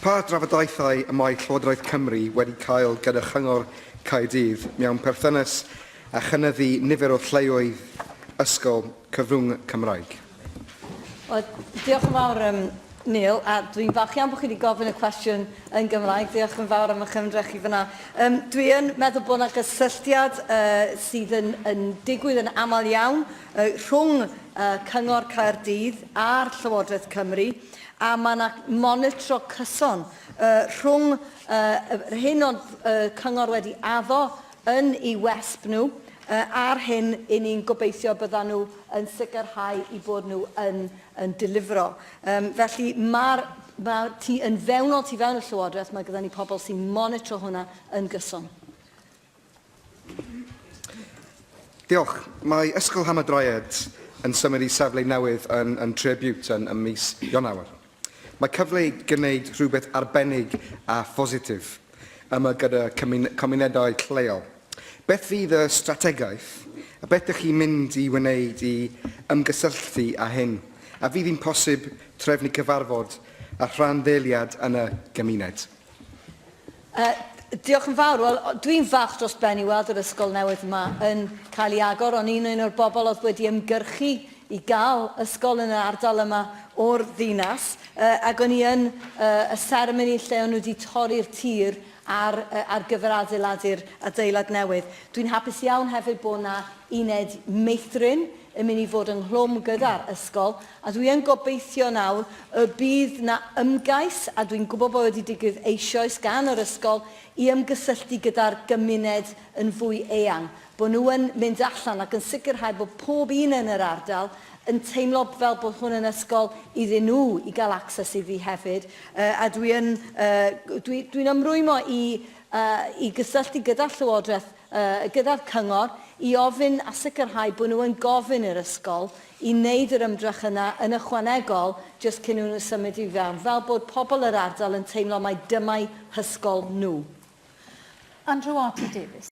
Pa drafodaethau y mae Llywodraeth Cymru wedi cael gyda Chyngor Caerdydd mewn perthynas â chynyddu nifer o lleoedd ysgol cyfrwng Cymraeg? Wel, diolch yn fawr, um, Neil, a dwi'n falch iawn bod chi wedi gofyn y cwestiwn yn Gymraeg. Diolch yn fawr am eich ymdrech i fyna. Um, dwi yn meddwl bod yna gysylltiad uh, sydd yn, yn digwydd yn aml iawn uh, rhwng uh, Cyngor Caerdydd a'r Llywodraeth Cymru. a mae yna monitro cyson rhwng yr hyn oedd y cyngor wedi addo yn eu WESP nhw a'r hyn i ni'n gobeithio byddan nhw yn sicrhau eu bod nhw yn, yn delifro. Um, felly mae'r mae tu, yn fewnol tu fewn y Llywodraeth, mae gyda ni pobl sy'n monitro hwnna yn gyson. Diolch. Mae Ysgol Hamadryad yn symud i safle newydd yn, yn Tre Bute yn, ym mis Ionawr. Mae cyfle i gwneud rhywbeth arbennig a phositif yma gyda cymunedau lleol. Beth fydd y strategaeth a beth ydych chi'n mynd i wneud i ymgysylltu â hyn? A fydd hi'n posib trefnu cyfarfod a rhanddeiliad yn y gymuned? Uh, diolch yn fawr. Wel, dwi'n falch dros ben i weld yr ysgol newydd yma yn cael ei agor. O'n i'n un o'r bobl oedd wedi ymgyrchu i gael ysgol yn yr ardal yma o'r ddinas. Uh, ac o'n i yn uh, y seremoni lle o'n nhw wedi torri'r tir ar, uh, ar gyfer adeiladu'r adeilad newydd. Dwi'n hapus iawn hefyd bod yna uned meithrin yn mynd i fod ynghlwm gyda'r ysgol, a dwi yn gobeithio nawr y bydd 'na ymgais, a dwi'n gwybod bod wedi digwydd eisoes gan yr ysgol, i ymgysylltu gyda'r gymuned yn fwy eang, bod nhw yn mynd allan ac yn sicrhau bod pob un yn yr ardal yn teimlo fel bod hwn yn ysgol iddyn nhw i gael access iddi hefyd, a dwi yn, dwi, dwi'n ymrwymo i, i gysylltu gyda'r Llywodraeth gyda'r cyngor i ofyn a sicrhau bod nhw yn gofyn i'r ysgol i wneud yr ymdrech yna yn ychwanegol jyst cyn i nhw symud i fewn, fel bod pobl yr ardal yn teimlo mai dyma'i hysgol nhw. Andrew RT Davies.